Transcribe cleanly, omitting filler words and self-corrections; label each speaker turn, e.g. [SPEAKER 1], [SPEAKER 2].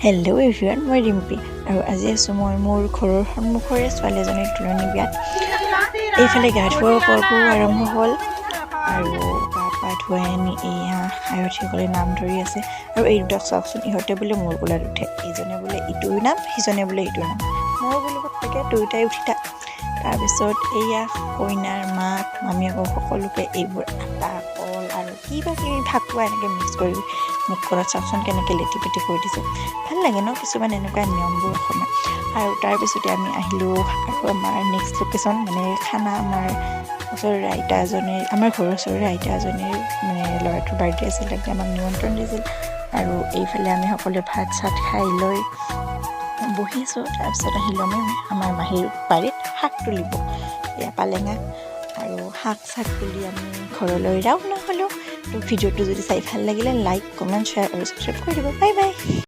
[SPEAKER 1] Hello' everyone, মই ৰিম্পী আৰু আজি আছোঁ মই মোৰ ঘৰৰ সন্মুখৰে ছোৱালী এজনীৰ তোলনি বিয়াত। এইফালে গা ধোৱাৰ পৰ্বও আৰম্ভ হ'ল আৰু গা পা ধুৱাই আনি এয়া আয়তীসকলে নাম ধৰি আছে। আৰু এই দুটাক চাওকচোন, ইহঁতে বোলে মোৰ কোলাত উঠে। ইজনে বোলে ইটোৰ নাম, সিজনে বোলে ইটোৰ নাম। মই বোলো বাপেকে দুয়োটাই উঠি থাক। তাৰপিছত এয়া কইনাৰ মাক, মামীয়েকক সকলোকে এইবোৰ আটা, কল আৰু কিবা কিবি ফাকুৱা এনেকৈ মিক্স কৰি মুখখনত চাওকচোন কেনেকৈ লেটি পেটি কৰি দিছে। ভাল লাগে ন কিছুমান এনেকুৱা নিয়মবোৰ অসমীয়া? আৰু তাৰপিছতে আমি আহিলোঁ আৰু আমাৰ নেক্সট লোকেশ্যন, মানে খানা, আমাৰ ওচৰৰে আইতা এজনীৰ, আমাৰ ঘৰৰ ওচৰৰে আইতা এজনীৰ মানে ল'ৰাটোৰ বাৰ্থডে আছিল। তাতে আমাক নিমন্ত্ৰণ দিছিল আৰু এইফালে আমি সকলোৱে ভাত চাত খাই লৈ বহি আছোঁ। তাৰপিছত আহিলোঁ আমি আমাৰ মাহীৰ বাৰীত শাক তুলিব। এয়া পালেং শাক আৰু শাক চাক তুলি আমি ঘৰলৈ ৰাওনা হ'লোঁ। তো ভিডিঅ'টো যদি চাই ভাল লাগিলে লাইক, কমেণ্ট, শ্বেয়াৰ আৰু ছাবস্ক্ৰাইব কৰি দিব। Bye bye.